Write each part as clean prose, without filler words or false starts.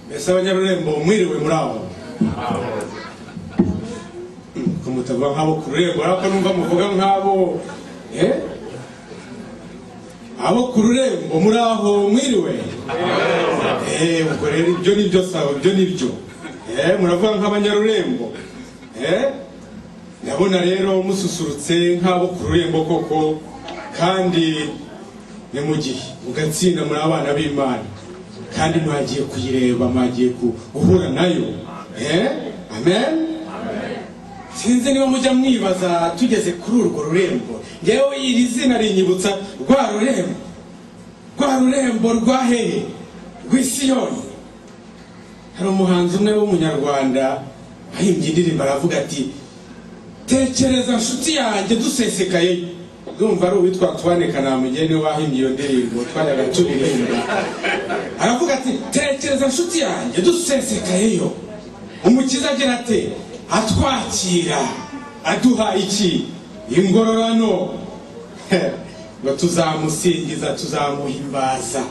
Mbese abanyarurembo mwiriwe muri aho? Ko mutavuga nk'abo ku rurembo, ariko numva muvuga nk'abo abo ku rurembo. Muri aho, mwiriwe? Ubwo rero ibyo ni byo, sawa, ibyo ni byo. Muravuga nk'abanyarurembo. Ndabona rero mususurutse nk'abo ku rurembo koko, kandi ni mu gihe mugatsinda muri abana b'Imana, kandi mwagiye kuyireba, mwagiye guhura nayo. Amen. Sinzi niba mujya mwibaza tugeze kuri urwo rurembo. Ngewe iri zina rinyibutsa rwa rurembo, rwa rurembo rwa hehe? Rw'Isiyoni. Hari umuhanzi umwe w'Umunyarwanda ahimbye indirimbo, aravuga ati: "Tekereza nshuti yanjye dusesekaye." Ndumva ari uwitwa Antoine Kanamugeni wahimbye iyo ndirimbo twajyaga turirimba. Aravuga ati: "Tekereza nshuti yanjye dusesekayeyo, Umukiza agira ate? Atwakira, aduha iki? Ingororano. Ngo tuzamusingiza, tuzamuhimbaza."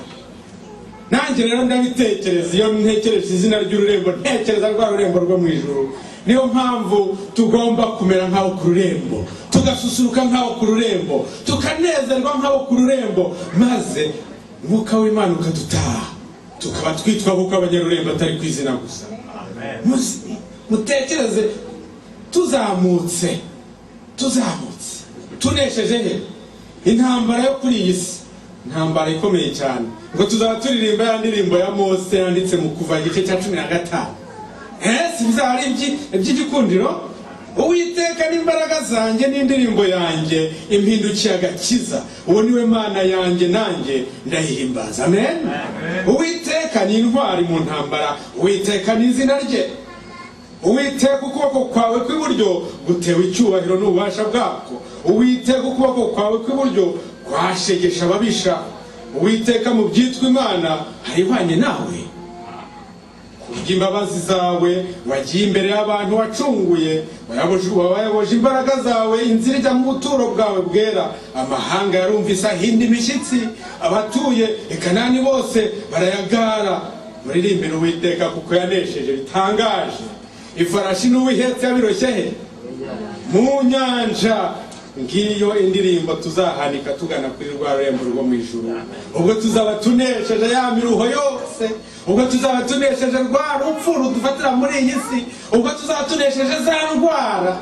Nanjye rero ndabitekereza. Iyo ntekereje izina ry'ururembo, ntekereza rwa rurembo rwo mu ijuru. Niyo mpamvu tugomba kumera nk'abo ku rurembo, tugasusuruka nk'abo ku rurembo, tukanezerwa nk'abo ku rurembo, maze Umwuka w'Imana ukadutaha, tukaba twitwa kuko abanyarurembo, atari ku izina gusa. Mutekereze tuzamutse, tuzamutse tunesheje he? Intambara yo kuri iyi si, intambara ikomeye cyane. Ngo tuzaba turirimba ya ndirimbo ya Mose yanditse mu Kuva igice cya 15. Si bizaba ari iby'igikundiro? "Uwiteka n'imbaraga zanjye n'indirimbo yanjye, impindukiye agakiza. Uwo niwe Mana yanjye, nanjye ndayihimbaza." Amen. "Uwiteka ni intwari mu ntambara, Uwiteka ni izina rye. Uwiteka, ukuboko kwawe kw'iburyo gutewe icyubahiro n'ububasha bwako. Uwiteka, ukuboko kwawe kw'iburyo kwashegesha ababisha. Uwiteka, mu byitwa imana hari ihwanye nawe? Kubw'imbabazi zawe wagiye imbere y'abantu wacunguye, wabayoboje imbaraga zawe inzira ijya mu buturo bwawe bwera. Amahanga yarumvise ahinda imishyitsi, abatuye i Kanani bose barayagara. Muririmbire Uwiteka kuko yanesheje bitangaje. Ifarashi n'uwihetse yabiroshye he? Mu nyanja." Ngiyo indirimbo tuzahanika tugana kuri rwa rurembo rwo mu ijuru, ubwo tuzaba tunesheje ya miruho yose, ubwo tuzaba tunesheje rwa rupfu rudufatira muri iyi si, ubwo tuzaba tunesheje za ndwara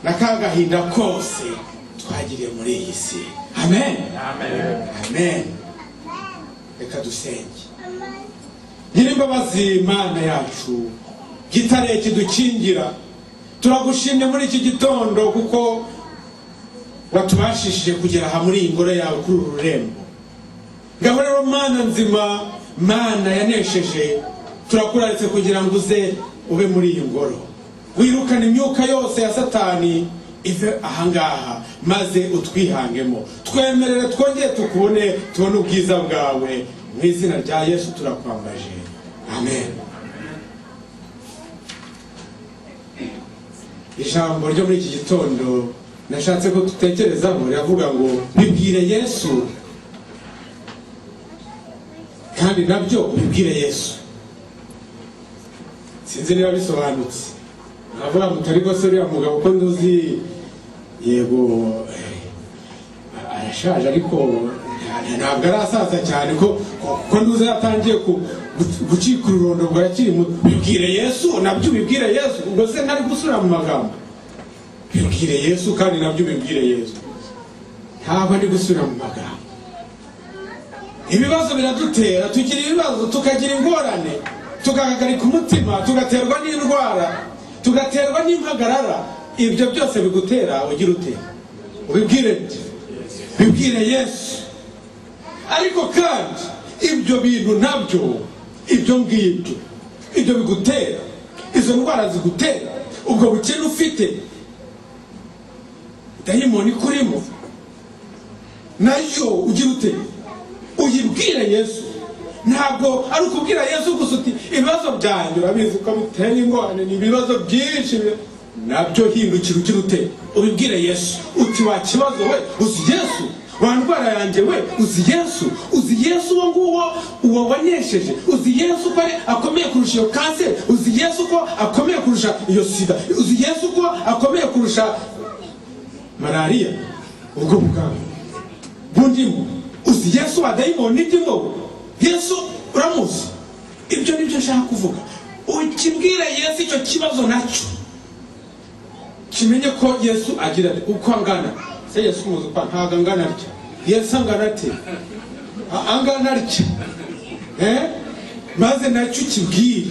na ka gahinda kose twagiriye muri iyi si. Amen, amen. Reka dusenge. Nyir'imbabazi, Mana yacu, gitare kidukingira, turagushimye muri iki gitondo kuko watubashishije kugera aha muri iyi ngoro yawe, kuri uru rurembo. Ngaho rero, Mana nzima, Mana yanesheje, turakuraritse kugira ngo uze ube muri iyi ngoro, wirukane imyuka yose ya Satani ive ahangaha, maze utwihangemo. Twemerere twongere tukubone, tubone ubwiza bwawe. Mu izina rya Yesu turakwambaje, amen. Ijambo ryo muri iki gitondo nashatse ko dutekerezaho riravuga ngo: "Bibwire Yesu kandi nabyo ubibwire Yesu." Sinzi niba bisobanutse. Navuga ngo ariko se uriya mugabo ko nduzi, yego arashaje, ariko ntabwo arasaza cyane, ko nduzi yatangiye gucika ururondogoro akiri muto. Bibwire Yesu, nabyo ubibwire Yesu. Ubwo se ntari gusubira mu magambo? Bibwire Yesu kandi nabyo ubibwire Yesu. Ntabwo ndi gusubira mu magambo. Ibibazo biradutera, tugira ibibazo, tukagira ingorane, tugahagarika umutima, tugaterwa n'indwara, tugaterwa n'impagarara. Ibyo byose bigutera, ugira ute? Ubibwire nde? Bibwire Yesu. Ariko kandi ibyo bintu nabyo, ibyo ngibyo, ibyo bigutera, izo ndwara zigutera, ubwo bukene ufite, dayimoni ikurimo, nayo ugira ute? Uyibwire Yesu. Ntabwo ari ukubwira Yesu gusa uti: "Ibibazo byanjye urabizi ko biteye ingorane, ni ibibazo byinshi." Nabyo hindukira, ugira ute? Ubibwire Yesu uti: "Wa kibazo we, uzi Yesu?" Wa ndwara yanjye we, uzi Yesu? Uzi Yesu uwo nguwo, uwo wanesheje? Uzi Yesu ko akomeye kurusha iyo kanseri? Uzi Yesu ko akomeye kurusha iyo sida? Uzi Yesu ko akomeye kurusha malariya? Ubwo buganga bundimo. Uzi Yesu wa dayimoni ndimo? Yesu uramuzi? Ibyo nibyo nshaka kuvuga. Ukibwira Yesu icyo kibazo nacyo kimenye ko Yesu agira uko angana. Se Yesu muzi uko ntabwo angana atya. Yesu angana ate? Angana atya. Maze nacyo ukibwire.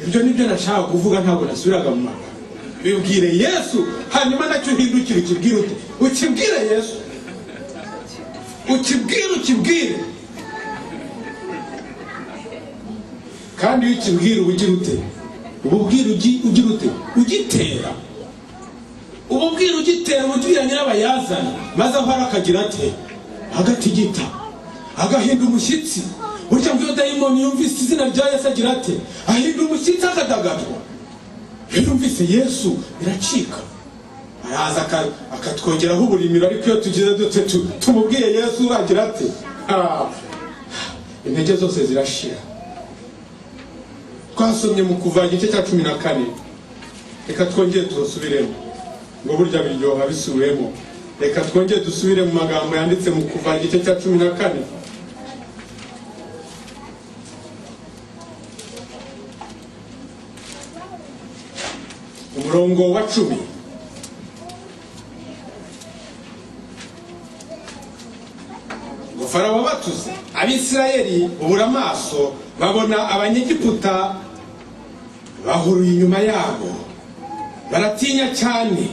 Ibyo nibyo nashaka kuvuga, ntabwo nasubiraga mu magambo. Bibwire Yesu, hanyuma nacyo uhindukire ukibwire ute? Ukibwire Yesu. Ukibwire, ukibwire. Kandi iyo ukibwira uba ugira ute? Uba ubwira ugira ute? Ugitera. Uba ubwira ugitera, ubwira nyirabayazana, maze aho ari akagira ate? Agatigita, agahinda umushyitsi. Burya ngo iyo dayimoni yumvise izina rya Yesu agira ate? Ahinda umushyitsi, akadagadwa. Iyo yumvise Yesu biracika, araza akatwongeraho uburimiro. Ariko iyo tugize dute, tumubwiye Yesu agira ate? Intege zose zirashira. Twasomye mu Kuva igice cya 14, reka twongere tuhasubiremo, ngo burya biryoha bisubiwemo. Reka twongere dusubire mu magambo yanditse mu Kuva igice cya 14. Umurongo wa 10. Ngo Farawo batuze Abisirayeli ubura amaso, babona Abanyegiputa bahuruye inyuma yabo, baratinya cyane.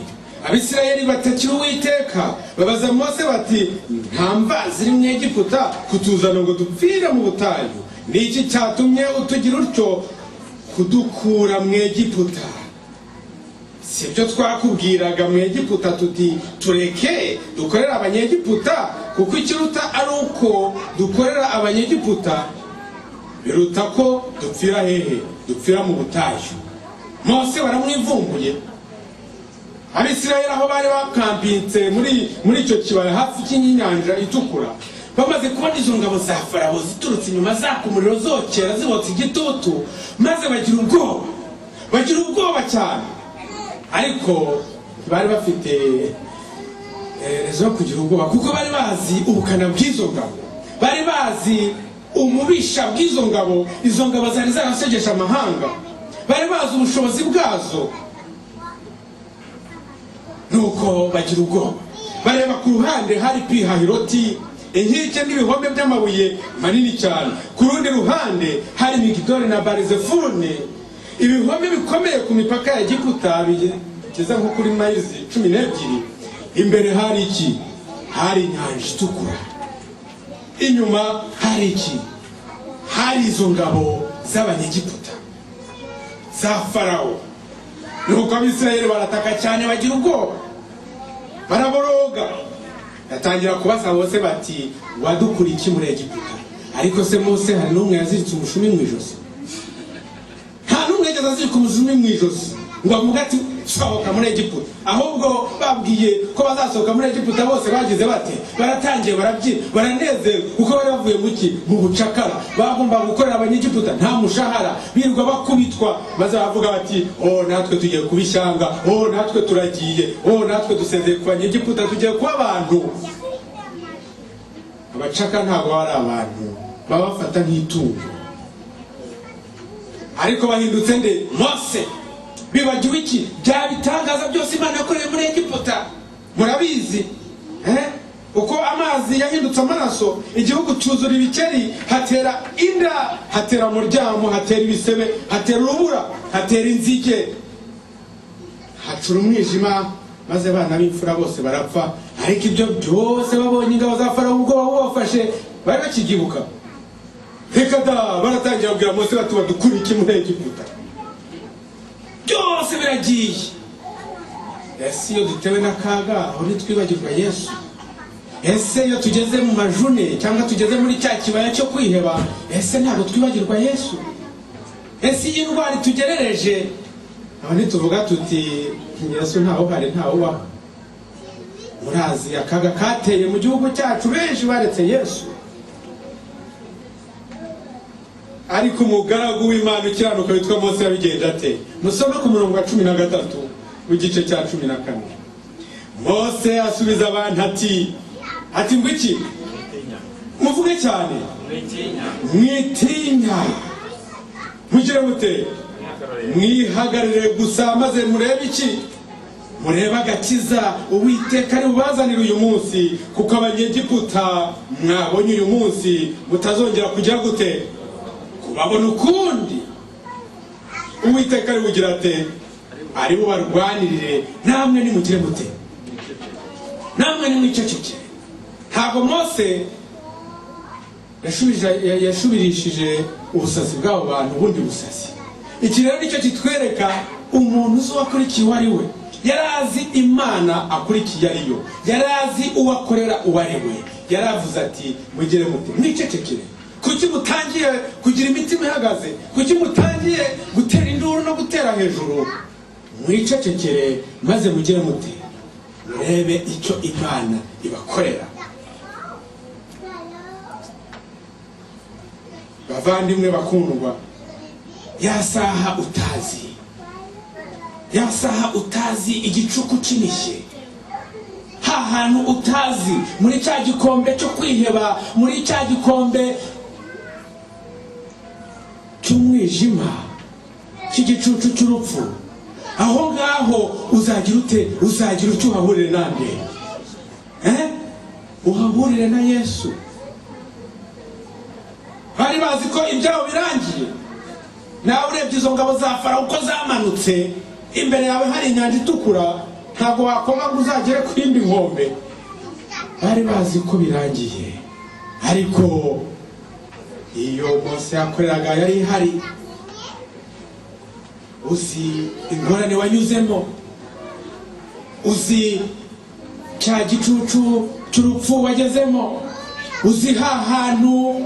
Abisirayeli batakira Uwiteka, babaza Mose bati: nta mva ziri mu Egiputa kutuzana ngo dupfire mu butayu? Ni iki cyatumye utugira utyo kudukura mu Egiputa? Si byo twakubwiraga mu Egiputa tuti: tureke dukorera Abanyegiputa, kuko ikiruta ari uko dukorera Abanyegiputa biruta ko dupfira hehe? Dupfira mu butayu. Mose baramwivumbuye. Abisirayeli aho bari bakampitse muri icyo kibaya hafi cy'inyanja itukura, bamaze kubona izo ngabo za Farawo ziturutse inyuma zaka umuriro, zokera, zibotsa igitutu, maze bagira ubwoba, bagira ubwoba cyane. Ariko bari bafite zo kugira ubwoba, kuko bari bazi ubukana bw'izo ngabo, bari bazi umubisha bw'izo ngabo. Izo ngabo zari zarasegesha amahanga, bari bazi ubushobozi bwazo. Nuko bagira ubwoba, bareba ku ruhande hari Pihahiroti, inkike n'ibihome by'amabuye manini cyane. Ku rundi ruhande hari Migidoli na Barizefuni, ibihome bikomeye ku mipaka ya Egiputa bigeza nko kuri mayilizi 12. Imbere hari iki? Hari inyanja itukura. Inyuma hari iki? Hari izo ngabo z'Abanyegiputa za Farawo. Nuko Abisirayeli barataka cyane, bagira ubwoba, baraboroga. Batangira kubaza Mose bati: wadukura iki muri Egiputa? Ariko se Mose hari n'umwe yaziritse umushumi mu ijosi? Nta n'umwe yigeze azirika umushumi mu ijosi ngo avuge ati: sohoka muri Egiputa. Ahubwo babwiye ko bazasohoka muri Egiputa, bose bagize bate? Baratangiye barabyina, baranezerwa, kuko bari bavuye mu ki? Mu bucakara. Bagomba gukorera Abanyegiputa nta mushahara, birirwa bakubitwa. Maze baravuga bati: oh, natwe tugiye kuba ishyanga, oh, natwe turagiye, oh, natwe dusezeye ku Banyegiputa, tugiye kuba abantu. Abacaka ntabwo bari abantu, babafata nk'itungo. Ariko bahindutse nde? Mose. Bibagiwe iki? Bya bitangaza byose Imana yakoreye muri Egiputa, murabizi, uko amazi yahindutse amaraso, igihugu cyuzura ibikeri, hatera inda, hatera muryamo, hatera ibisebe, hatera urubura, hatera inzige, hacura umwijima, maze abana b'imfura bose barapfa. Ariko ibyo byose babonye ingabo za Farawo, ubwoba bubafashe, bari bakigibuka. Reka da, baratangira babwira Mose bati: badukura iki muri Egiputa? Byose biragiye. Ese iyo dutewe n'akaga aho ntitwibagirwa Yesu? Ese iyo tugeze mu majune cyangwa tugeze muri cya kibaya cyo kwiheba, ese ntabwo twibagirwa Yesu? Ese iyi ndwara itugerereje aho ntituvuga tuti: Yesu ntawe uhari, ntawe ubaho? Murazi akaga kateye mu gihugu cyacu, benshi baretse Yesu. Ariko umugaragu w'Imana ukiranuka witwa Mose yabigenje ate? Musome ku murongo wa 13 w'igice cya 14. Mose asubiza abantu ati ngo iki? Muvuge cyane. Mwitinya. Mugire mute? Mwihagarire gusa, maze murebe iki? Murebe agakiza Uwiteka ari bubazanire uyu munsi, kuko Abanyegiputa mwabonye uyu munsi mutazongera kujya gute? Kubabona ukundi. Uwiteka ari bugira ate? Ari bubarwanirire, namwe nimugire mute? Namwe nimwicecekere. Ntabwo Mose yashubirishije ubusazi bw'abo bantu ubundi busazi. Iki rero nicyo kitwereka umuntu uzi uwakurikiye uwo ari we. Yari azi Imana akurikiye ariyo, yari azi uwo akorera uwo ari we. Yaravuze ati mugire mute? Mwicecekere. Kuki mutangiye kugira imitima ihagaze? Kuki mutangiye gutera induru no gutera hejuru? Mwicecekere, maze mugire mute? Murebe icyo Imana ibakorera. Bavandimwe bakundwa, ya saha utazi, ya saha utazi igicuku kinishye, ha hantu utazi, muri cya gikombe cyo kwiheba, muri cya gikombe cy'umwijima, cy'igicucu cy'urupfu, aho ngaho uzagira ute? Uzagira icyo uhahurire nande? Uhahurire na Yesu. Bari bazi ko ibyabo birangiye. Nawe urebye izo ngabo za Farawo uko zamanutse, imbere yawe hari inyanja itukura, ntabwo wakoma ngo uzagere ku yindi nkombe. Bari bazi ko birangiye, ariko iyo Mose yakoreraga yari ihari. Uzi ingorane wanyuzemo, uzi cya gicucu cy'urupfu wagezemo, uzi ha hantu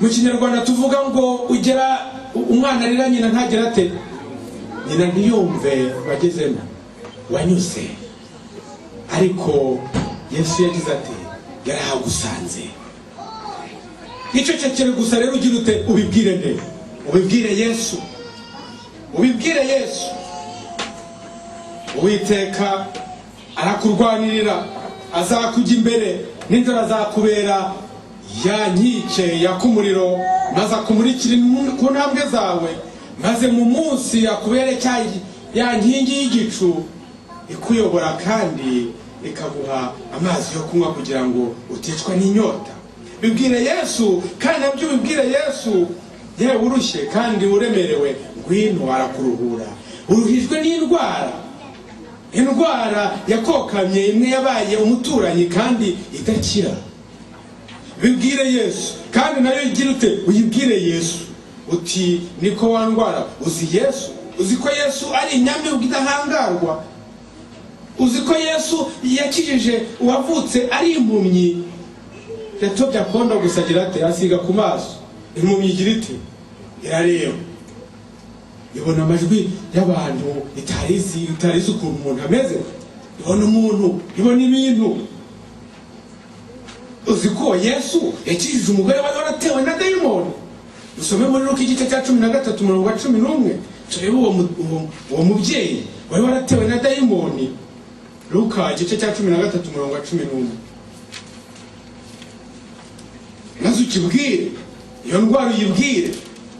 mu Kinyarwanda tuvuga ngo ugera umwana arira nyina ntagera ate? Nyina ntiyumve, wagezemo, wanyuze. Ariko Yesu yagize ati yarahagusanze. Icecekere gusa rero, ugira ute? Ubibwire nde? Ubibwire Yesu, ubibwire Yesu. Uwiteka arakurwanirira, azakujya imbere, nijoro azakubera ya nkike yaka umuriro, maze akumurikire ku ntambwe zawe, maze mu munsi akubere ya nkingi y'igicu ikuyobora, kandi ikaguha amazi yo kunywa kugira ngo uticwa n'inyota. Bibwire Yesu, kandi nabyo ubibwire Yesu. Yewe urushye kandi uremerewe, ngwino, arakuruhura. Uruhijwe n'indwara, indwara yakokamye, imwe yabaye umuturanyi kandi idakira, bibwire Yesu. Kandi nayo igira ute? Uyibwire Yesu uti niko wa ndwara, uzi Yesu? Uzi ko Yesu ari inyamibwa idahangarwa? Uzi ko Yesu yakijije uwavutse ari impumyi? Yatobye akondo gusa, agira ate? Asiga ku maso, impumyi igira ite? Irareba, ibona amajwi y'abantu itarizi, itarizi ukuntu umuntu ameze, ibona umuntu, ibona ibintu. Uzi ko Yesu yakijije umugore wari waratewe na dayimoni? Dusome muri Luka igice cya 13, umurongo wa 11, turebe uwo mubyeyi wari waratewe na dayimoni. Luka igice cya 13, umurongo wa 11. Maze ukibwire iyo ndwara, uyibwire,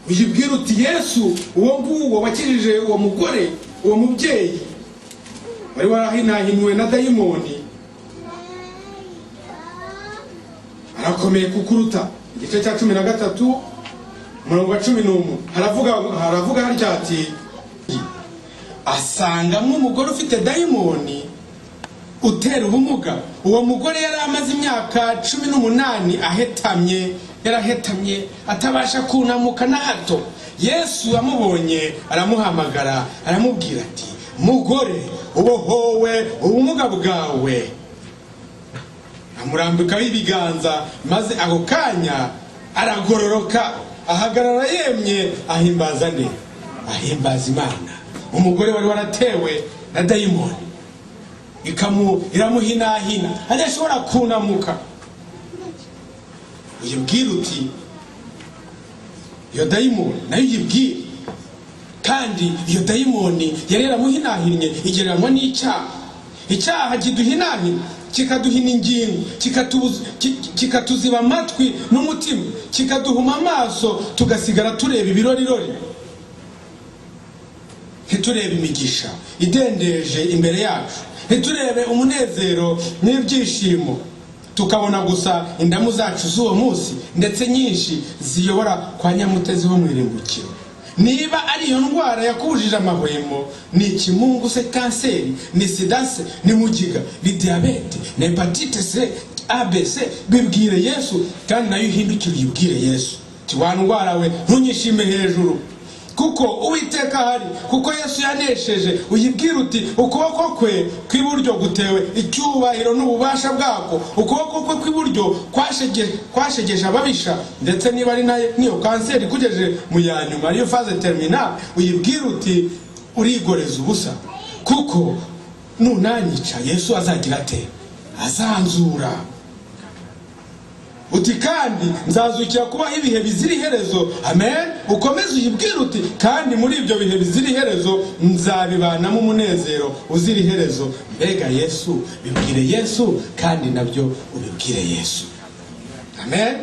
uyibwire uti Yesu uwo nguwo wakijije uwo mugore, uwo mubyeyi wari warahinahinywe na dayimoni, arakomeye kukuruta. Igice cya 13, umurongo wa 11, haravuga harya ati asangamo umugore ufite dayimoni utera ubumuga. Uwo mugore yari amaze imyaka 18 ahetamye, yarahetamye atabasha kunamuka na hato. Yesu amubonye aramuhamagara, aramubwira ati mugore, ubohowe ubumuga bwawe. Amurambikaho ibiganza, maze ako kanya aragororoka, ahagarara yemye, ahimbaza nde? Ahimbaza Imana. Umugore wari waratewe na dayimoni. Iramuhinahina, adashobora kunamuka. Uyibwire uti iyo dayimoni nayo uyibwire. Kandi iyo dayimoni yari yaramuhinahinnye igereranywa n'icyaha. Icyaha kiduhinahina, kikaduhina ingingo, kikatuziba amatwi n'umutima, kikaduhuma amaso, tugasigara tureba ibirorirori, ntiturebe imigisha idendeje imbere yacu, ntiturebe umunezero n'ibyishimo, tukabona gusa indamu zacu z'uwo munsi, ndetse nyinshi ziyobora kwa Nyamutezi wo mu irimbukiro. Niba ari iyo ndwara yakubujije amahwemo, ni ikimungu se, kanseri, ni sida se, ni mugiga, ni diyabete, ni hépatite C, ABC, bibwire Yesu. Kandi nayo uhindukire uyibwire Yesu uti: "Wa ndwara we, ntunyishime hejuru, kuko Uwiteka ahari, kuko Yesu yanesheje." Uyibwire uti ukuboko kwe kw'iburyo gutewe icyubahiro n'ububasha bwako, ukuboko kwe kw'iburyo kwashegeje ababisha. Ndetse niba ari nayo niyo kanseri ikugejeje mu ya nyuma, ariyo phase terminale, uyibwire uti urigoreza ubusa, kuko nunanyica Yesu azagira ate? Azanzura. Uti kandi nzazukira kubaho ibihe bizira iherezo. Amen. Ukomeze uyibwire uti kandi muri ibyo bihe bizira iherezo nzabibanamo umunezero uzira iherezo. Mbega Yesu! Bibwire Yesu, kandi nabyo ubibwire Yesu. Amen.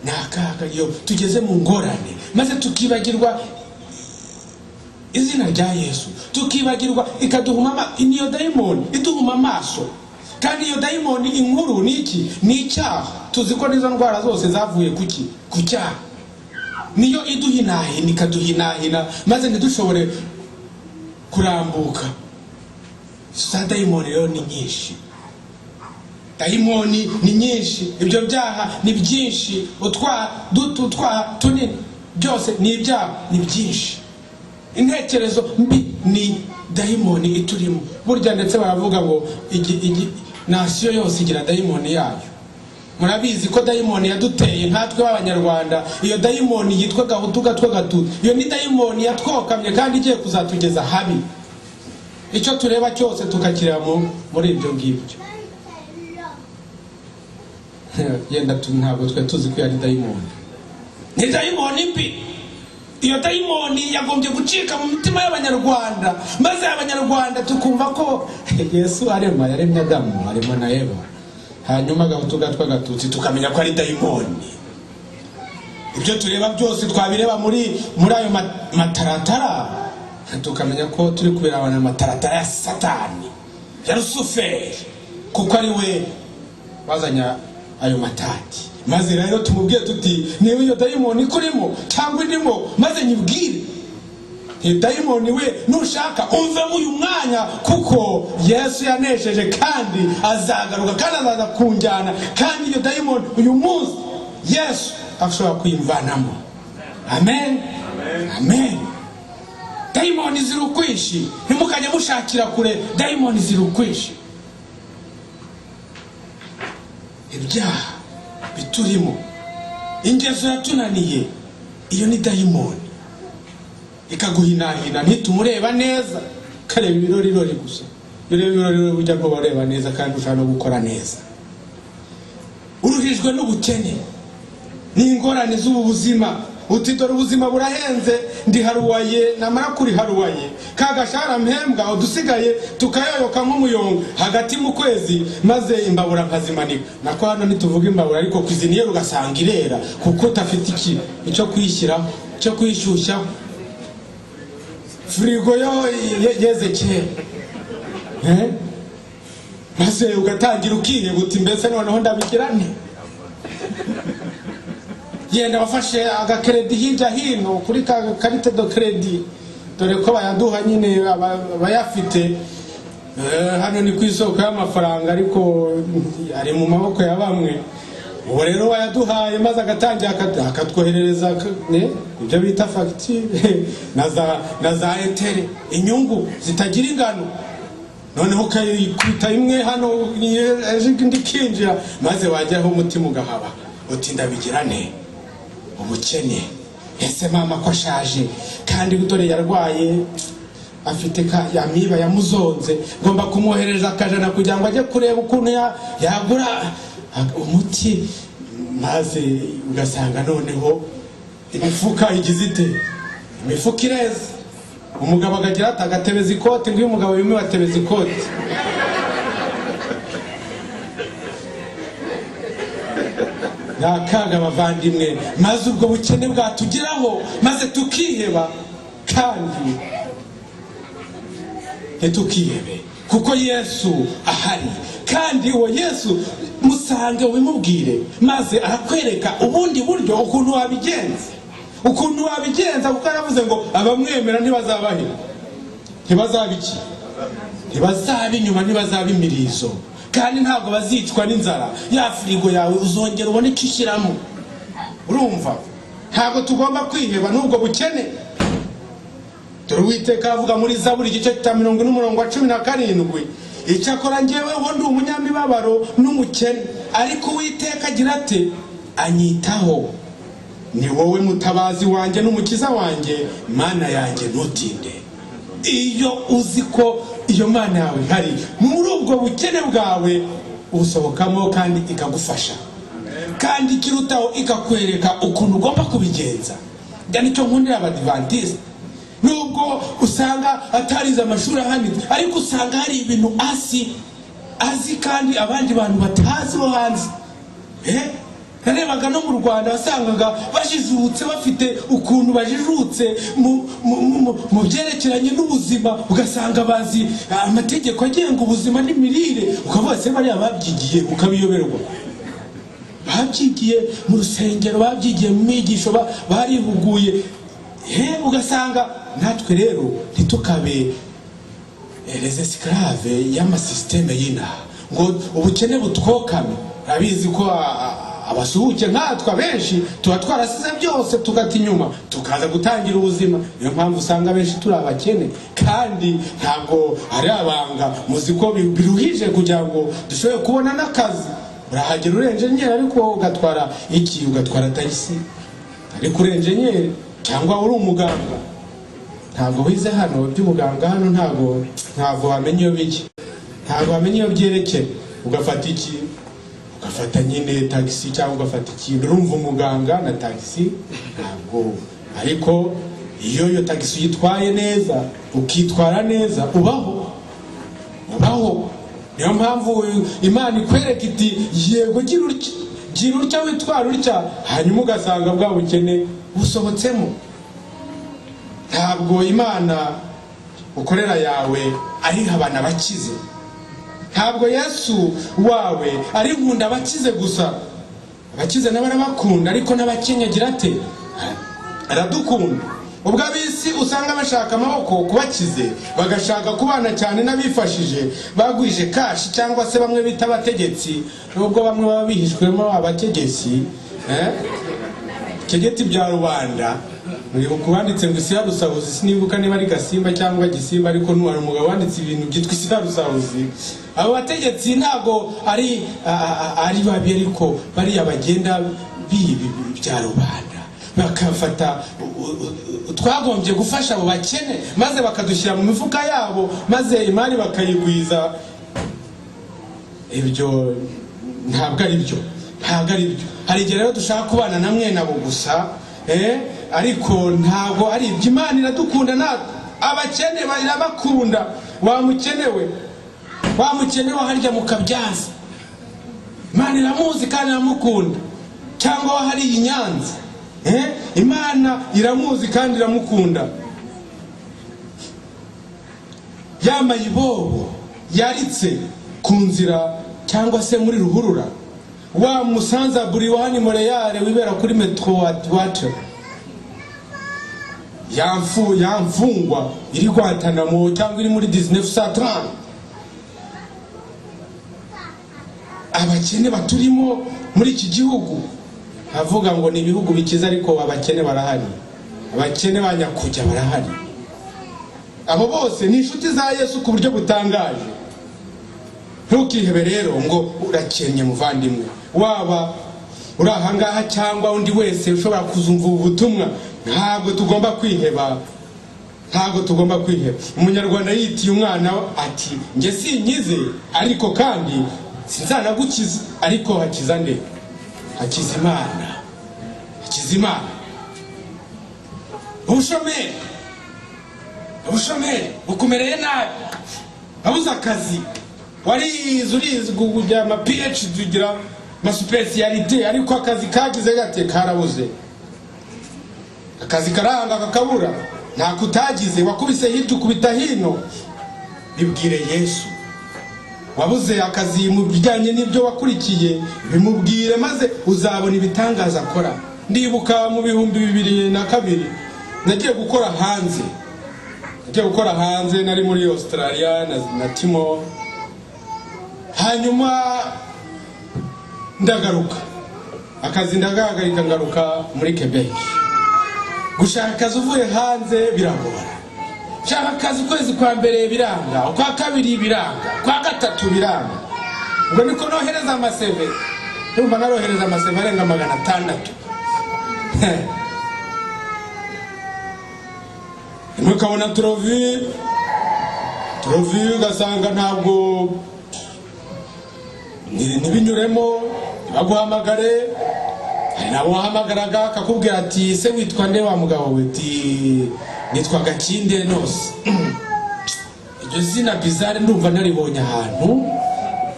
Ni akaga iyo tugeze mu ngorane maze tukibagirwa izina rya Yesu, tukibagirwa, ikaduhuma. Niyo dayimoni iduhuma amaso. Kandi iyo dayimoni inkuru ni iki? Ni icyaha. Tuzi ko n'izo ndwara zose zavuye kuki? Ku cyaha. Niyo iduhinahina, ikaduhinahina, maze ntidushobore kurambuka. Za dayimoni rero ni nyinshi, dayimoni ni nyinshi, ibyo byaha ni byinshi, utwaha duto, utwaha tunini, byose ni ibyaha, ni byinshi. Intekerezo mbi ni dayimoni iturimo burya. Ndetse baravuga ngo nation yose igira dayimoni yayo. Murabizi ko dayimoni yaduteye nkatwe b'Abanyarwanda, iyo dayimoni yitwa Gahutu, Gatwa, Gatutsi, iyo ni dayimoni yatwokamye kandi igiye kuzatugeza habi. Icyo tureba cyose tukakireba muri ibyo ngibyo. Yenda ntabwo twari tuzi ko yari dayimoni. Ni dayimoni mbi. Iyo dayimoni yagombye gucika mu mitima y'Abanyarwanda, maze Abanyarwanda tukumva ko Yesu arema yaremye Adamu, arema na Eva, hanyuma Gahutu, Gatwa, Gatutsi tukamenya ko ari dayimoni. Ibyo tureba byose twabireba muri ayo mataratara, tukamenya ko turi kubirebana amataratara ya Satani, ya Rusuferi, kuko ari we wazanye ayo matati. Maze rero tumubwiye tuti niba iyo dayimoni ikurimo cyangwa indimo, maze nyibwire nti: "Dayimoni we, nushaka umvemo uyu mwanya, kuko Yesu yanesheje kandi azagaruka kandi azaza kunjyana." Kandi iyo dayimoni uyu munsi Yesu ashobora kuyimvanamo. Amen, amen. Dayimoni ziri ukwinshi, ntimukajye mushakira kure. Dayimoni ziri ukwinshi. Ibyaha biturimo, ingeso yatunaniye, iyo ni dayimoni ikaguhinahina, ntitumureba neza, ukareba ibirorirori gusa. Iyo ureba ibirorirori burya ntuba ureba neza, kandi ushobora no gukora neza. Uruhijwe n'ubukene n'ingorane z'ubu buzima, uti dore ubuzima burahenze, ndiharuwaye, namara kuriharuwaye ka gashahara mpembwa, udusigaye tukayoyoka nk'umuyonga hagati mu kwezi, maze imbabura nkazimanika. Nako hano ntituvuga imbabura, ariko cuisinière ugasanga irera kuko utafite iki icyo kuyishyiraho, cyo kuyishyushyaho, firigo yo yeze kera. Eh? Maze ugatangira ukiheba uti mbese noneho ndabigira nte? Yenda wafashe agakeredi hirya hino kuri ka carte de crédit, dore ko bayaduha nyine abayafite. Hano ni ku isoko y'amafaranga, ariko ari mu maboko ya bamwe. Ubu rero wayaduhaye, maze agatangira akatwoherereza ibyo bita fagitire na za intérêts, inyungu zitagira ingano. Noneho ukayikubita imwe hano, ejo indi ikinjira, maze wageraho umutima ugahaba uti ndabigira nte? Ubukene, ese mama ko ashaje kandi dore yarwaye. Afite ka yamiba yamuzonze, ngomba kumwohereza akajana kugira ngo ajye kureba ukuntu yagura umuti. Maze ugasanga noneho imifuka igize ite? Imifuka ireze. Umugabo akagira ati agatebeza ikoti, ngo iyo umugabo yumiwe atebeza ikoti. Ni akaga, abavandimwe. Maze ubwo bukene bwatugeraho, maze tukiheba. Kandi ntitukihebe, kuko Yesu ahari. Kandi uwo Yesu musange, ubimubwire, maze arakwereka ubundi buryo ukuntu wabigenza, ukuntu wabigenza, kuko aravuze ngo abamwemera ntibazabahira, ntibazaba iki? Ntibazaba inyuma, ntibazaba imirizo, kandi ntabwo bazicwa n'inzara. Ya firigo yawe uzongera ubone icyo ushyiramo. Urumva, ntabwo tugomba kwiheba n'ubwo bukene. Dore Uwiteka avuga muri Zaburi igice cya 40 umurongo wa 17: "Icyakora njyeweho ndi umunyamibabaro n'umukene, ariko Uwiteka agira ate? Anyitaho. Ni wowe mutabazi wanjye n'umukiza wanjye, Mana yanjye, ntutinde." Iyo uzi ko iyo Mana yawe ihari, muri ubwo bukene bwawe usohokamo, kandi ikagufasha, kandi ikirutaho ikakwereka ukuntu ugomba kubigenza. Njya nicyo nkundira Abadivantisite: nubwo usanga atarize amashuri ahanitse, ariko usanga hari ibintu azi kandi abandi bantu batazi bo hanze. Narebaga no mu Rwanda, wasangaga bajijutse, bafite ukuntu bajijutse mu byerekeranye n'ubuzima, ugasanga bazi amategeko agenga ubuzima n'imirire, ukavuga: "Se bariya babyigiye?" Ukabiyoberwa. Babyigiye mu rusengero, babyigiye mu mwigisho, barihuguye. Ugasanga natwe rero ntitukabe les esclaves y'amasisiteme y'inaha, ngo ubukene butwokame. Urabizi ko abasuhuke nkatwe abenshi tuba twarasize byose, tugata inyuma, tukaza gutangira ubuzima. Niyo mpamvu usanga abenshi turi abakene, kandi ntabwo ari abanga. Muzi ko biruhije kugira ngo dushobore kubona n'akazi. Urahagera uri enjenyeri, ariko ugatwara iki? Ugatwara tagisi, ariko uri enjenyeri cyangwa uri umuganga. Ntabwo wize hano iby'ubuganga hano, ntabwo wamenya iyo bijya, ntabwo wamenya iyo byerekera. Ugafata iki? Ugafata nyine tagisi cyangwa ugafata ikintu. Urumva, umuganga na tagisi ntabwo. Ariko iyo tagisi uyitwaye neza, ukitwara neza, ubaho, ubaho. Niyo mpamvu Imana ikwereka iti: "Yego, gira utya, gira utya, witwara utya," hanyuma ugasanga bwa bukene busohotsemo. Ntabwo Imana ukorera yawe ari habana abakize, ntabwo Yesu wawe ari nkunda abakize gusa. Abakize nabo arabakunda, ariko n'abakennye agira ate? Aradukunda. Ubwo ab'isi usanga bashaka amaboko kubakize, bagashaka kubana cyane n'abifashije, bagwije cash, cyangwa se bamwe bita abategetsi, nubwo bamwe baba bihishwemo abategetsi, kegeti bya rubanda. Muribuka wanditse ngo "Isi ya rusahuzi"? Sinibuka niba ari Gasimba cyangwa Gisimba, ariko ntuwari umugabo wanditse ibintu byitwa "Isi ya rusahuzi". Abo bategetsi ntabwo ari babi, ariko bariya bagenda biba bya rubanda, bakafata twagombye gufasha abo bakene, maze bakadushyira mu mifuka yabo, maze imari bakayigwiza. Ibyo ntabwo ari byo, ntabwo ari byo. Hari igihe rero dushaka kubana na mwene abo gusa, ariko ntabwo ari ibyo. Imana iradukunda natwe abakene, irabakunda. Wa mukene we, wa mukene wa harya mu Kabyaza, Imana iramuzi kandi iramukunda. Cyangwa wa hariya i Nyanza, Imana iramuzi kandi iramukunda. Ya mayibobo yaritse ku nzira cyangwa se muri ruhurura, wa musanza buri wa hano Montreal wibera kuri metro water, ya mfungwa iri Guantanamo cyangwa iri muri 1930, abakene baturimo muri iki gihugu. Avuga ngo ni ibihugu bikize, ariko abakene barahari, abakene ba nyakujya barahari. Abo bose ni inshuti za Yesu ku buryo butangaje. Ntukihebe rero ngo urakennye. Muvandimwe, waba uri ahangaha cyangwa undi wese ushobora kuzumva ubu butumwa, ntabwo tugomba kwiheba. Ntabwo tugomba kwiheba. Umunyarwanda yitiye umwana ati: "Njye sinkize, ariko kandi sinzanagukiza." Ariko hakiza nde? Hakiza Imana, hakiza Imana. Ubushomeri, ubushomeri bukumereye nabi, wabuze akazi, warize, urize kugira ama PhD, ugira ama spécialité, ariko akazi kagize gate? Karabuze. Akazi karanga kakabura. Ntako utagize, wakubise hirya, ukubita hino. Bibwire Yesu. Wabuze akazi mu bijyanye n'ibyo wakurikiye, bimubwire maze uzabona ibitangaza akora. Ndibuka mu 2002 nagiye gukora hanze, nagiye gukora hanze, nari muri Australia na Timo. Hanyuma ndagaruka, akazi ndagahagarika, ngaruka muri Quebec. Gushaka akazi uvuye hanze biragora. Shaka akazi ukwezi kwa mbere biranga, ukwa kabiri biranga, ukwa gatatu biranga. Ubwo niko nohereza ama CV. Urumva narohereza ama CV arenga 600. Rimwe ukabona entrevue, entrevue ugasanga ntabwo ntibinyuremo, ntibaguhamagare. Hari nabo wahamagaraga akakubwira ati: "Se witwa nde wa mugabo we?" Ati: "Nitwa Gakinde Nose." "Iryo zina bizarre, ndumva naribonye ahantu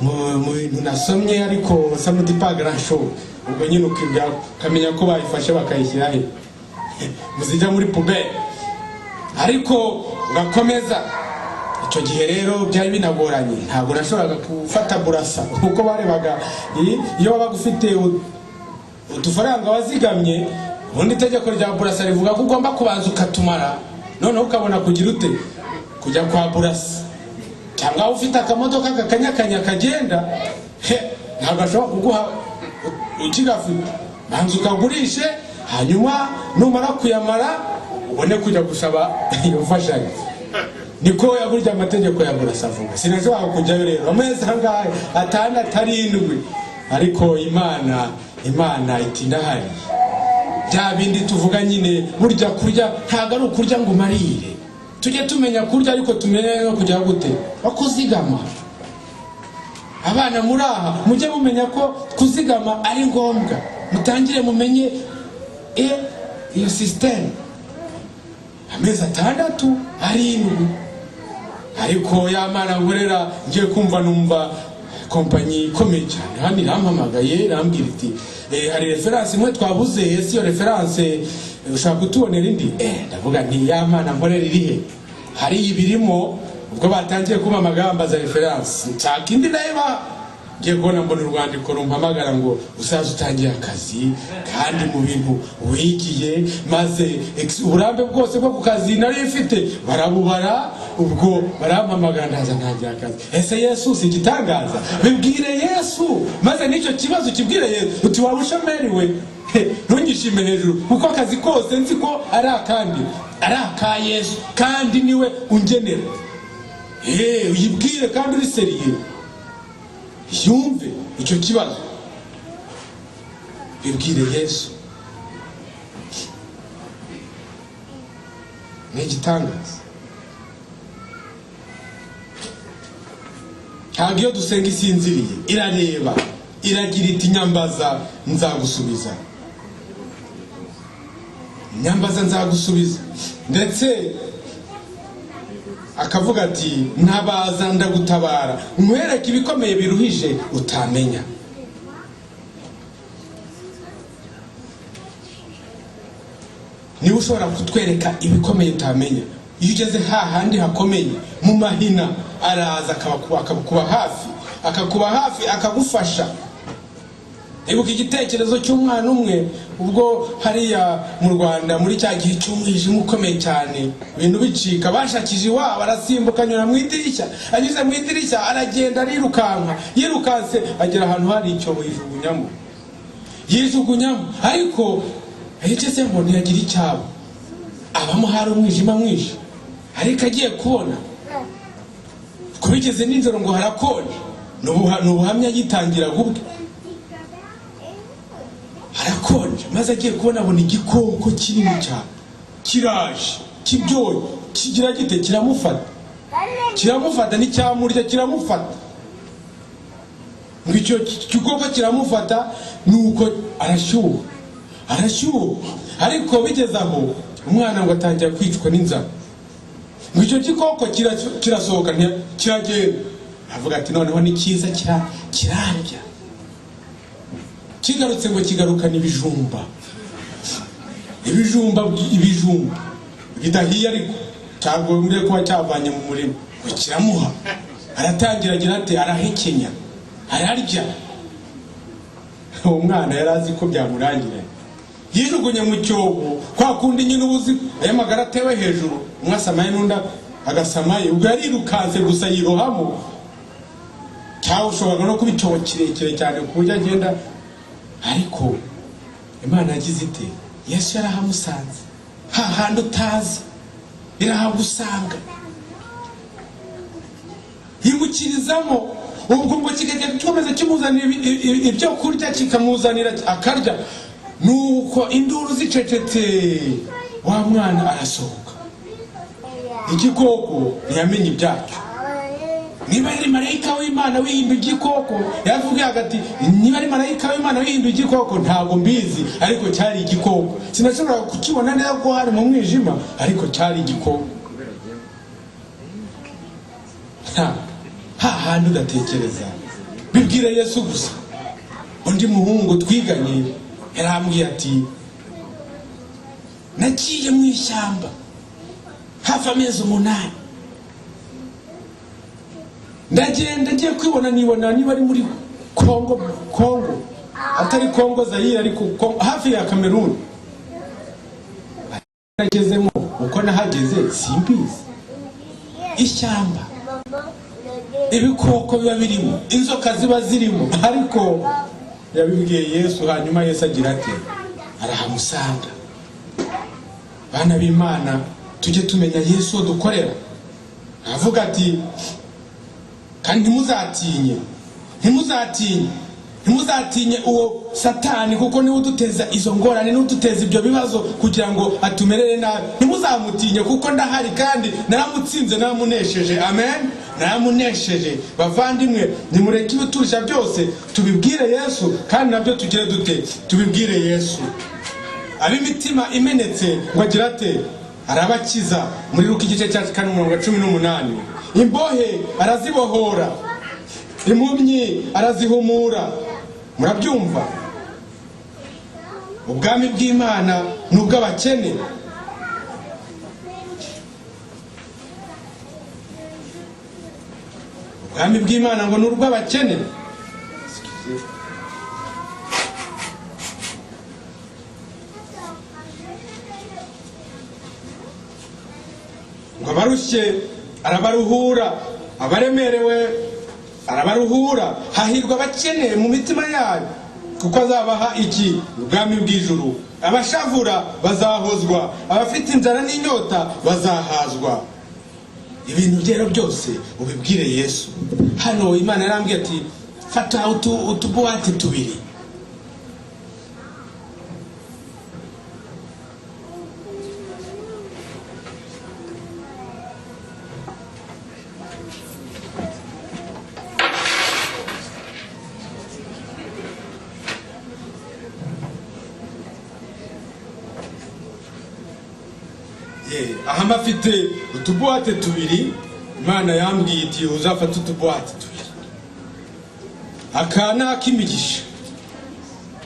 mu bintu nasomye, ariko ça me dit pas grand chose." Ubwo nyine ukibwira, ukamenya ko bayifashe bakayishyira he? Muzijya muri poubelle. Ariko urakomeza. Icyo gihe rero byari binagoranye, ntabwo nashoboraga gufata burasa kuko barebaga iyo wabaga ufite udufaranga wazigamye. Ubundi itegeko rya burasa rivuga ko ugomba kubanza ukatumara, noneho ukabona kugira ute? Kujya kwa burasa. Cyangwa ufite akamodoka kakanyakanya kagenda, he, ntabwo ashobora kuguha ukigafite. Banza ukagurishe, hanyuma numara kuyamara ubone kujya gusaba iyo mfashanyo. Niko burya amategeko ya burasa avuga. Sinashobora kujyayo rero amezi angahe? 6, 7. Ariko Imana, Imana iti: "Ndahari." Bya bindi tuvuga nyine, burya kurya ntabwo ari ukurya ngo umarire. Tujye tumenya kurya, ariko tumenye no kujya gute? No kuzigama. Abana muri aha, mujye mumenya ko kuzigama ari ngombwa. Mutangire mumenye iyo système. Amezi 6, 7, ariko ya Mana nkorera, ngiye kumva numva kompanyi ikomeye cyane hano irampamagaye, irambwira iti: "Hari référence imwe twabuze. Ese iyo référence ushaka kutubonera indi?" Ndavuga nti: "Ya Mana nkorera irihe?" Hari ibirimo. Ubwo batangiye kumpamagara bambaza référence, nshaka indi ndayeba. Ngiye kubona mbona urwandiko rumpamagara ngo uzaze utangiye akazi, kandi mu bintu wigiye. Maze uburambe bwose bwo ku kazi nari mfite barabubara. Ubwo barampamagara, ndaza ntangira akazi. Ese Yesu si igitangaza? Bibwire Yesu, maze n'icyo kibazo ukibwire Yesu uti: "Waba ushomeri we, ntungishime hejuru, kuko akazi kose nzi ko ari akandi, ari aka Yesu, kandi niwe ungenera." Uyibwire kandi uri sérieux, yumve icyo kibazo. Bibwire Yesu, ni igitangaza. Ntabwo iyo dusenga isinziriye. Irareba, iragira iti: "Nyambaza nzagusubiza, nyambaza nzagusubiza." Ndetse akavuga ati: "Ntabaza ndagutabara, nkwereke ibikomeye biruhije utamenya." Niba ushobora kutwereka ibikomeye utamenya, iyo ugeze hahandi hakomeye mu mahina, araza akakuba hafi, akakuba hafi, akagufasha. Ibuka igitekerezo cy'umwana umwe, ubwo hariya mu Rwanda muri cya gihe cy'umwijima ukomeye cyane, ibintu bicika, bashakije iwabo, arasimbuka anyura mu idirishya. Anyuze mu idirishya aragenda, arirukanka, yirukanse agera ahantu hari icyobo, yijugunyamo, yijugunyamo. Ariko yagezemo ntiyagira icyabo, abamo hari umwijima mwinshi. Ariko agiye kubona ko bigeze nijoro, ngo harakonje. Ni ubuhamya yitangiraga ubwe. Harakonje, maze agiye kubona abona igikoko kinini cyane kiraje kibyoye. Kigira gite? Kiramufata, kiramufata, nticyamurya, kiramufata. Ngo icyo gikoko kiramufata, nuko arashyuha, arashyuha. Ariko bigeze aho, umwana ngo atangira kwicwa n'inzara. Ngo icyo gikoko kirasohoka, kiragenda. Avuga ati: "Noneho ni cyiza, kirarya." Kigarutse, ngo kigarukana ibijumba, ibijumba, ibijumba bidahiye, ariko cyagombye kuba cyavanye mu murima. Ngo kiramuha, aratangira agira ati, arahekenya, ararya. Uwo mwana yari azi ko byamurangiranye, yijugunye mu cyobo kwa kundi nyine ubuzi ayo magara atewe hejuru, umwe asamaye n'undi agasamaye. Ubwo yarirukanse gusa yirohamo, cyangwa ushobora no kuba icyobo kirekire cyane ku buryo agenda. Ariko Imana yagize ite? Yesu yarahamusanze, hahandi utazi irahagusanga, yimukirizamo. Ubwo ngo kikajya gikomeza kimuzanira ibyo kurya, kikamuzanira akarya. Nuko induru zicecetse, wa mwana arasohoka. Igikoko ntiyamenye ibyacyo. Niba ari marayika w'Imana wihinduye igikoko, yaravuga ati: "Niba ari marayika w'Imana wihinduye igikoko, ntabwo mbizi, ariko cyari igikoko. Sinashobora kukibona neza ko hari mu mwijima, ariko cyari igikoko." Hahandi udatekereza, bibwire Yesu gusa. Undi muhungu twiganye yarambwiye ati: "Nagiye mu ishyamba hafi amezi 8, ndagenda, ngiye kwibona nibona niba ari muri Kongo, Kongo atari Kongo Zayire, ariko hafi ya Kameruni. Nagezemo, uko nahageze simbizi. Ishyamba, ibikoko biba birimo, inzoka ziba zirimo." Ariko yabibwiye Yesu, hanyuma Yesu agira ati, arahamusanga. Bana b'Imana, tujye tumenya Yesu uwo dukorera. Aravuga ati: "Kandi ntimuzatinye, ntimuzatinye, ntimuzatinye uwo Satani, kuko niwe uduteza izo ngorane, niwe uduteza ibyo bibazo kugira ngo atumerere nabi. Ntimuzamutinye, kuko ndahari kandi naramutsinze, naramunesheje." Amen, naramunesheje. Bavandimwe, nimureke ibiturusha byose tubibwire Yesu, kandi nabyo tugire dute? Tubibwire Yesu. Ab'imitima imenetse ngo agira ate? Arabakiza. Muri Luka igice cya 4, umurongo wa 18: imbohe arazibohora, impumyi arazihumura. Murabyumva, ubwami bw'Imana ni ubw'abakene. Ubwami bw'Imana ngo ni ubw'abakene. Excusez. Ngo abarushye arabaruhura, abaremerewe arabaruhura. Hahirwa abakene mu mitima yayo, kuko azabaha iki? Ubwami bw'ijuru. Abashavura bazahozwa, abafite inzara n'inyota bazahazwa. Ibintu rero byose ubibwire Yesu. Hano Imana yarambwiye ati: "Fata utubuwate tubiri." Aha mafite utubuwate tubiri. Imana yambwiye iti: "Uzafate utubuwate tubiri. Aka ni ak'imigisha,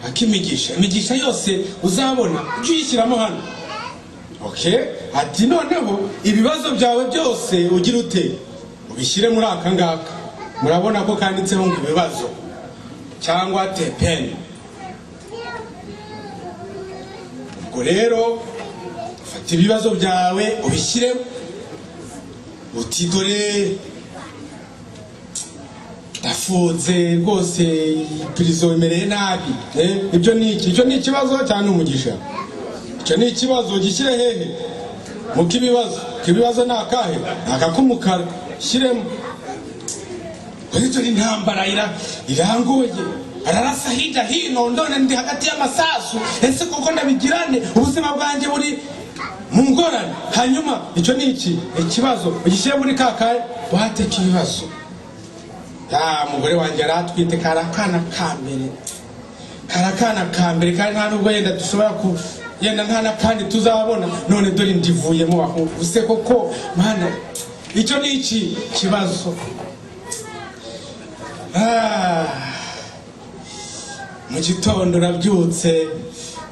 ak'imigisha. Imigisha yose uzabona ujye uyishyiramo hano." Okay, ati: "Noneho ibibazo byawe byose ugira ute? Ubishyire muri aka ngaka." Murabona ko kanditseho ngo ibibazo cyangwa tepeni. Ubwo rero fata ibibazo byawe ubishyiremo, uti: "Dore ndafunze rwose, prison imereye nabi." Ibyo ni iki? Icyo ni ikibazo cyangwa ni umugisha? Icyo ni ikibazo. Gishyire hehe? Mu k'ibibazo. K'ibibazo ni akahe? Ni aka k'umukara. Shyiremo. Kuri dore intambara irangoye, ararasa hirya hino, none ndi hagati y'amasasu. Ese koko ndabigirane? Ubuzima bwanjye buri Mu ngorane. Hanyuma icyo ni iki? Ikibazo. Ugishyire muri ka boîte k'ibibazo. Ya mugore wanjye yari atwite, kari akana ka mbere, kari akana ka mbere, kandi nta nubwo yenda dushobora ku yenda nta n'akandi tuzabona. None dore ndivuyemo. Use koko Mana, icyo ni iki? Kibazo. Ah. Mu gitondo urabyutse,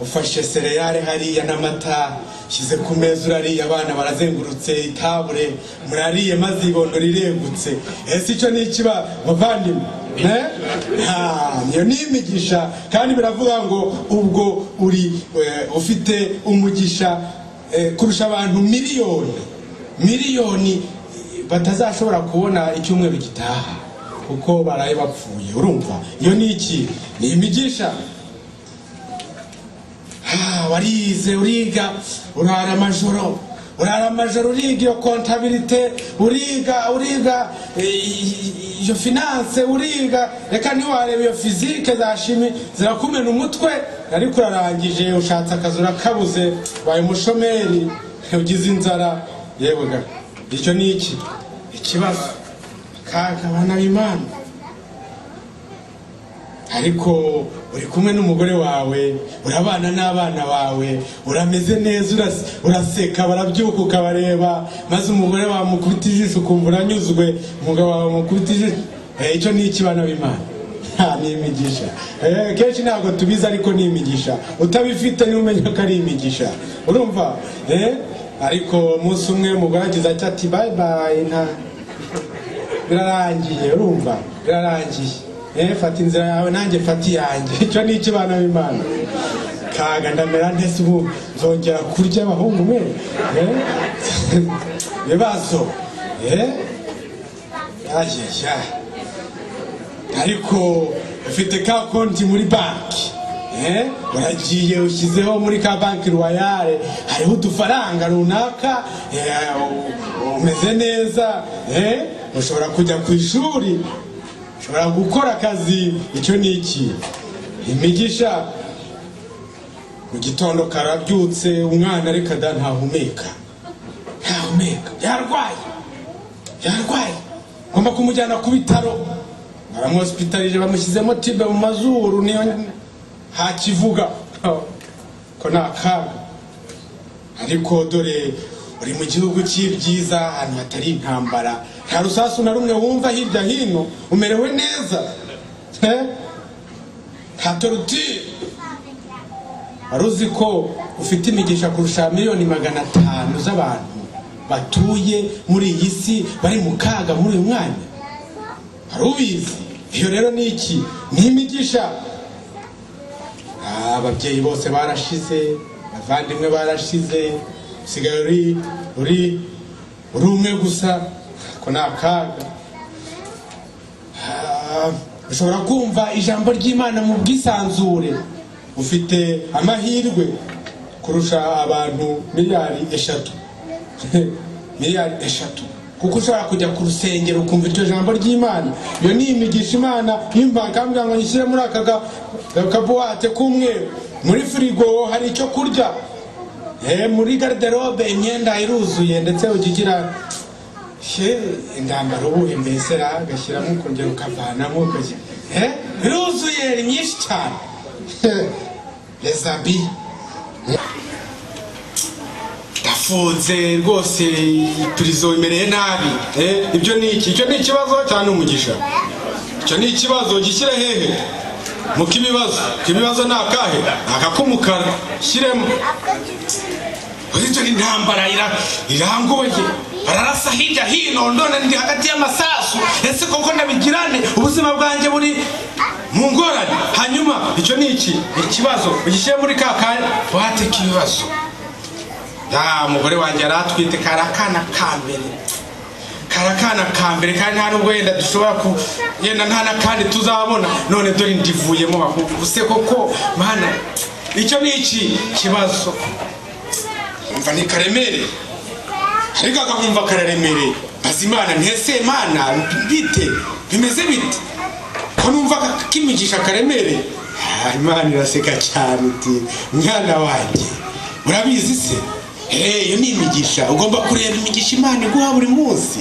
ufashe céréales hariya n'amata, shyize ku meza, urariye, abana barazengurutse itabure, murariye, maze ibondo riregutse. Ese icyo ni ikiba, bavandimwe? Eh? Ha, iyo ni imigisha. Kandi biravuga ngo ubwo uri ufite umugisha kurusha abantu miliyoni miliyoni batazashobora kubona icyumweru gitaha kuko baraye bapfuye. Urumva iyo ni iki? Ni imigisha. Ah, warize, uriga, urara amajoro, urara amajoro uriga iyo comptabilité, uriga, uriga iyo finance, uriga, reka ntiwareba iyo physique za chimie zirakumena umutwe, ariko urarangije, ushatse akazi urakabuze, ubaye umushomeri, ugize inzara. Yewe ga, icyo ni iki? Ikibazo. Kaga, abana b'Imana. Ariko uri kumwe n'umugore wawe, urabana n'abana bawe, urameze neza, uraseka, barabyuka ukabareba, maze umugore wawe mukubita ijisho ukumva uranyuzwe, umugabo wawe mukubita ijisho. Icyo ni iki, bana b'Imana? Ha, ni imigisha. Kenshi ntabwo tubizi, ariko ni imigisha. Utabifite niwe umenya ko ari imigisha. Urumva? Ariko umunsi umwe umugore agize ati ati "Bye bye", nta birarangiye. Urumva birarangiye. Fata inzira yawe, nanjye fata iyanjye. Icyo ni iki, bana b'Imana? Kaga, ndamera ntese ubu? Nzongera kurya abahungu mwe? Ibibazo. Ayaya. Ariko ufite ka konti muri banki, uragiye ushyizeho muri ka Banque Royale, hariho udufaranga runaka, umeze neza, ushobora kujya ku ishuri, ushobora gukora akazi. Icyo ni iki? Imigisha. Mu gitondo karabyutse, umwana ariko da ntahumeka, ntahumeka, yarwaye, yarwaye, ngomba kumujyana ku bitaro. Baramuhosipitalije, bamushyizemo tube mu mazuru, niyo hakivuga ko ni akaga. Ariko dore uri mu gihugu cy'ibyiza, ahantu hatari intambara, nta rusasu na rumwe wumva hirya hino, umerewe neza. Eh? Nta torture. Wari uzi ko ufite imigisha kurusha miliyoni 500 z'abantu batuye muri iyi si bari mu kaga muri uyu mwanya? Wari ubizi? Iyo rero ni iki? Ni imigisha. Ah, ababyeyi bose barashize, abavandimwe barashize, usigaye uri umwe gusa. Ko ni akaga. Ah, ushobora kumva ijambo ry'Imana mu bwisanzure, ufite amahirwe kurusha abantu miliyari 3, miliyari 3, kuko ushobora kujya ku rusengero ukumva iryo jambo ry'Imana. Iyo ni imigisha Imana impa, ikambwira ngo nyishyire muri aka kaboîte k'umweru, muri firigo hari icyo kurya, muri garde-robe imyenda iruzuye, ndetse ujya ugira he indambaro ubuhe mbese ra, agashyiramo ukongera ukavanamo ukajya iruzuye, ni myinshi cyane. Les habits, ndafunze rwose, prison imereye nabi. Ibyo ni iki? Icyo ni ikibazo cyane, umugisha. Icyo ni ikibazo. Gishyire hehe? Mu k'ibibazo. K'ibibazo ni akahe? Aka k'umukara. Shyiremo. Uretse intambara irangoye, bararasa hirya hino, none ndi hagati y'amasasu. Ese koko ndabigirane? Ubuzima bwanjye buri mu ngorane. Hanyuma icyo ni iki? Ikibazo. Ugishyire muri ka boîte k'ibibazo. Ya mugore wanjye yari atwite, kari akana ka mbere, kari akana ka mbere, kandi nta nubwo yenda dushobora ku yenda nta n'akandi tuzabona. None dore ndivuyemo. Use koko Mana, icyo ni iki? Kibazo. Umva ni karemereye, ariko akamwumva kararemereye. Maze Imana ntese, Imana bite, bimeze bite ko numva k'imigisha karemereye? Ah, Imana iraseka cyane iti: "Mwana wanjye, urabizi se?" Iyo ni imigisha. Ugomba kureba imigisha Imana iguha buri munsi,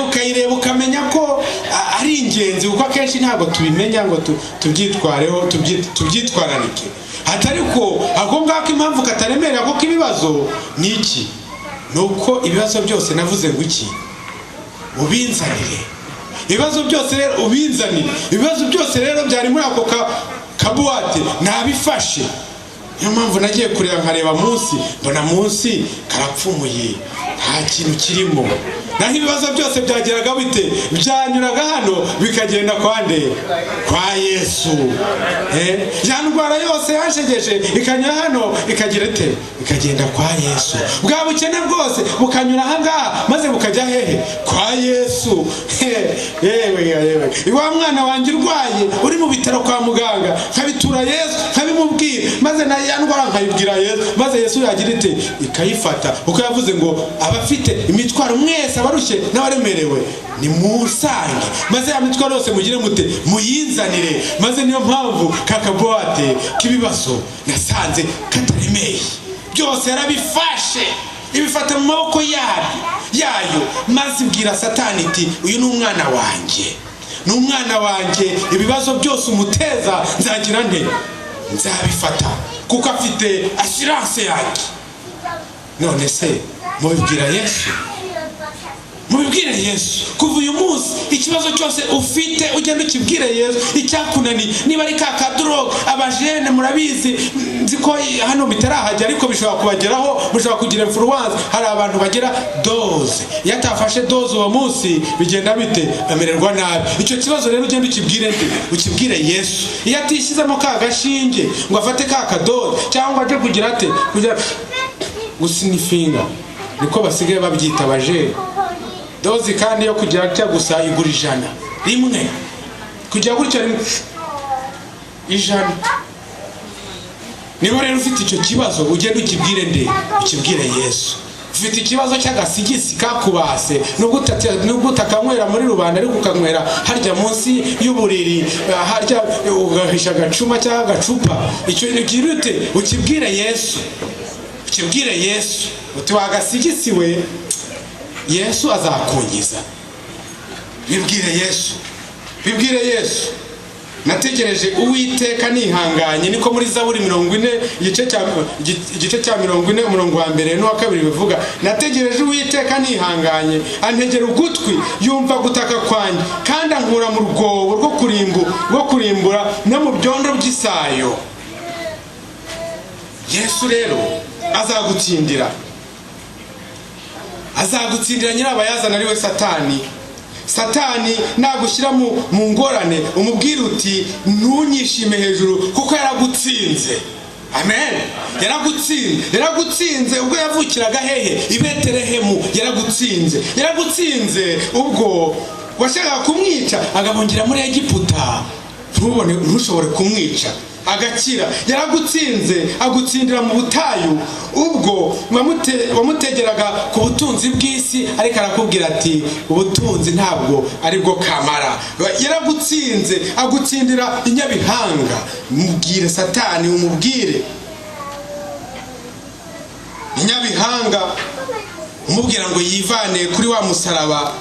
ukayireba ukamenya ko ari ingenzi, kuko akenshi ntabwo tubimenya ngo tubyitwareho, tubyitwararike. Hatari ko ako ngako, impamvu kataremerera kuko ibibazo ni iki? Ni uko ibibazo byose, navuze ngo iki? Ubinzanire ibibazo byose rero, ubinzanire ibibazo byose rero byari muri ako kabuwate, nabifashe. Niyo mpamvu nagiye kureba, nkareba munsi, mbona munsi karapfumuye, nta kintu kirimo. Naho ibibazo byose byageraga bite? Byanyuraga hano bikagenda kwa nde? Kwa Yesu. Ya ndwara yose yanshegeje ikanyura hano, ikagira ite? Ikagenda kwa Yesu. Bwa bukene bwose bukanyura ahangaha, maze bukajya hehe? Kwa Yesu. Yewe yewe, wa mwana wanjye urwaye uri mu bitaro kwa muganga, nkabitura Yesu, nkabimubwira, maze na ya ndwara nkayibwira Yesu, maze Yesu yagira ite? Ikayifata, kuko yavuze ngo: "Abafite imitwaro mwese, abarushye n'abaremerewe, nimusange." Maze ya mitwaro yose mugire mute? Muyinzanire. Maze niyo mpamvu kakabuwate k'ibibazo nasanze kataremeye. Byose yarabifashe, ibifata mu maboko yabyo yayo, maze ibwira Satani iti: "Uyu ni umwana wanjye, ni umwana wanjye. Ibibazo byose umuteza nzagira nte? Nzabifata, kuko afite assurance yanjye." None se mubibwira Yesu? Mubibwire Yesu. Kuva uyu munsi, ikibazo cyose ufite ugenda ukibwire Yesu. Icyakunaniye, niba ari ka kadroge, abajene murabizi, nzi ko hano bitarahajya ariko bishobora kubageraho, mushobora kugira influence. Hari abantu bagira dose, iyo atafashe dose uwo munsi bigenda bite? Amererwa nabi. Icyo kibazo rero ugenda ukibwire nde? Ukibwire Yesu. Iyo atishyizemo ka gashinge ngo afate ka kadose, cyangwa aje kugira ate, kugira gusnifinga, niko basigaye babyita abajene, dose kandi yo kugira gutya gusa igura 100 rimwe, kugira gutya rimwe 100. Niba rero ufite icyo kibazo, ugende ukibwire nde? Ukibwire Yesu. Ufite ikibazo cy'agasigisi kakubase, nubwo utakanywera muri rubanda, ariko ukanywera harya munsi y'uburiri, harya ugahisha agacuma cyangwa agacupa, icyo ugira ute? Ukibwire Yesu, ukibwire Yesu uti: "Wagasigisi we, Yesu azakungiza." Bibwire Yesu, bibwire Yesu. "Nategereje Uwiteka nihanganye," niko muri Zaburi 40, igice cya 40, umurongo wa mbere n'uwa kabiri bivuga. "Nategereje Uwiteka nihanganye, antegera ugutwi, yumva gutaka kwanjye, kandi ankura mu rwobo rwo kurimbura no mu byondo by'isayo." Yesu rero azagutsindira, azagutsindira nyirabayazana ari we Satani. Satani nagushyira mu ngorane, umubwire uti: "Ntunyishime hejuru," kuko yaragutsinze. Amen. Yaragutsinze, yaragutsinze ubwo yavukiraga hehe? I Betelehemu. Yaragutsinze, yaragutsinze ubwo washakaga kumwica agahungira muri Egiputa, ntubone, ntushobore kumwica, agakira. Yaragutsinze, agutsindira mu butayu ubwo wamutegeraga ku butunzi bw'isi, ariko arakubwira ati: "Ubutunzi ntabwo ari bwo kamara." Yaragutsinze, agutsindira inyabihanga. Mubwire Satani, umubwire inyabihanga, umubwira ngo yivane kuri wa musaraba,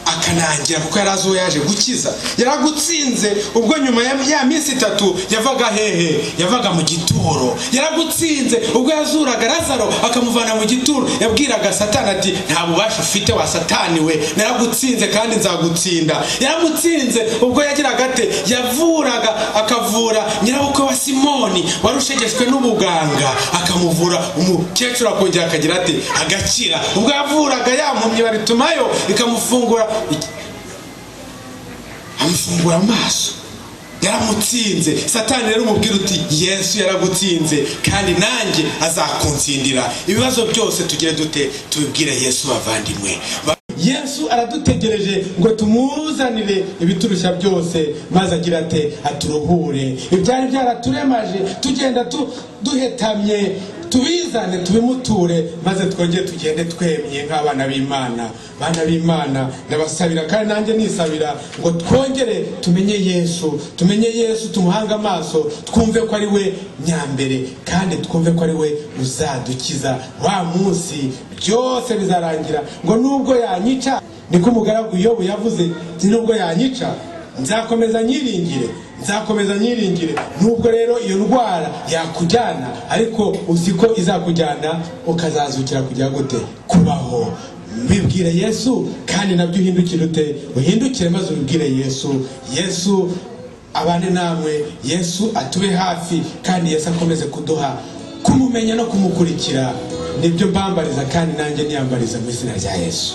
akanangira, kuko yari azi uwo yaje gukiza. Yaragutsinze ubwo nyuma ya minsi 3 yavaga hehe? Yavaga mu gituro. Yaragutsinze ubwo yazuraga Lazaro akamuvana mu gituro. Yabwiraga Satani ati: "Nta bubasha ufite, wa Satani we, naragutsinze kandi nzagutsinda." Yaramutsinze ubwo yagiraga ate? Yavuraga, akavura nyirabukwe wa Simoni wari ushegeshwe n'ubuganga, akamuvura, umukecuru akongera akagira ate? Agakira. Ubwo yavuraga ya mpumyi baritumayo, ikamufungura, amufungura amaso. Yaramutsinze Satani. Rero umubwira uti: "Yesu yaragutsinze, kandi nanjye azakunsindira." Ibibazo byose tugire dute? Tubibwire Yesu. Bavandimwe, Yesu aradutegereje ngo tumuzanire ibiturushya byose, maze agira ate? Aturuhure ibyari byaraturemaje, tugenda duhetamye. Tubizane, tubimuture, maze twongere tugende twemye nk'abana b'Imana. Bana b'Imana, ndabasabira kandi nanjye nisabira ngo twongere tumenye Yesu, tumenye Yesu, tumuhange amaso, twumve ko ari we nyambere, kandi twumve ko ari we uzadukiza wa munsi byose bizarangira. Ngo nubwo yanyica, niko umugaragu Yobu yavuze ati: "Nubwo yanyica, nzakomeza nyiringire, nzakomeza nyiringire." Nubwo rero iyo ndwara yakujyana, ariko uzi ko izakujyana ukazazukira kujya gute? Kubaho. Bibwire Yesu, kandi nabyo uhindukire ute? Uhindukire maze ubibwire Yesu. Yesu abane namwe, Yesu atube hafi, kandi Yesu akomeze kuduha kumumenya no kumukurikira. Nibyo mbambariza kandi nanjye niyambariza mu izina rya Yesu.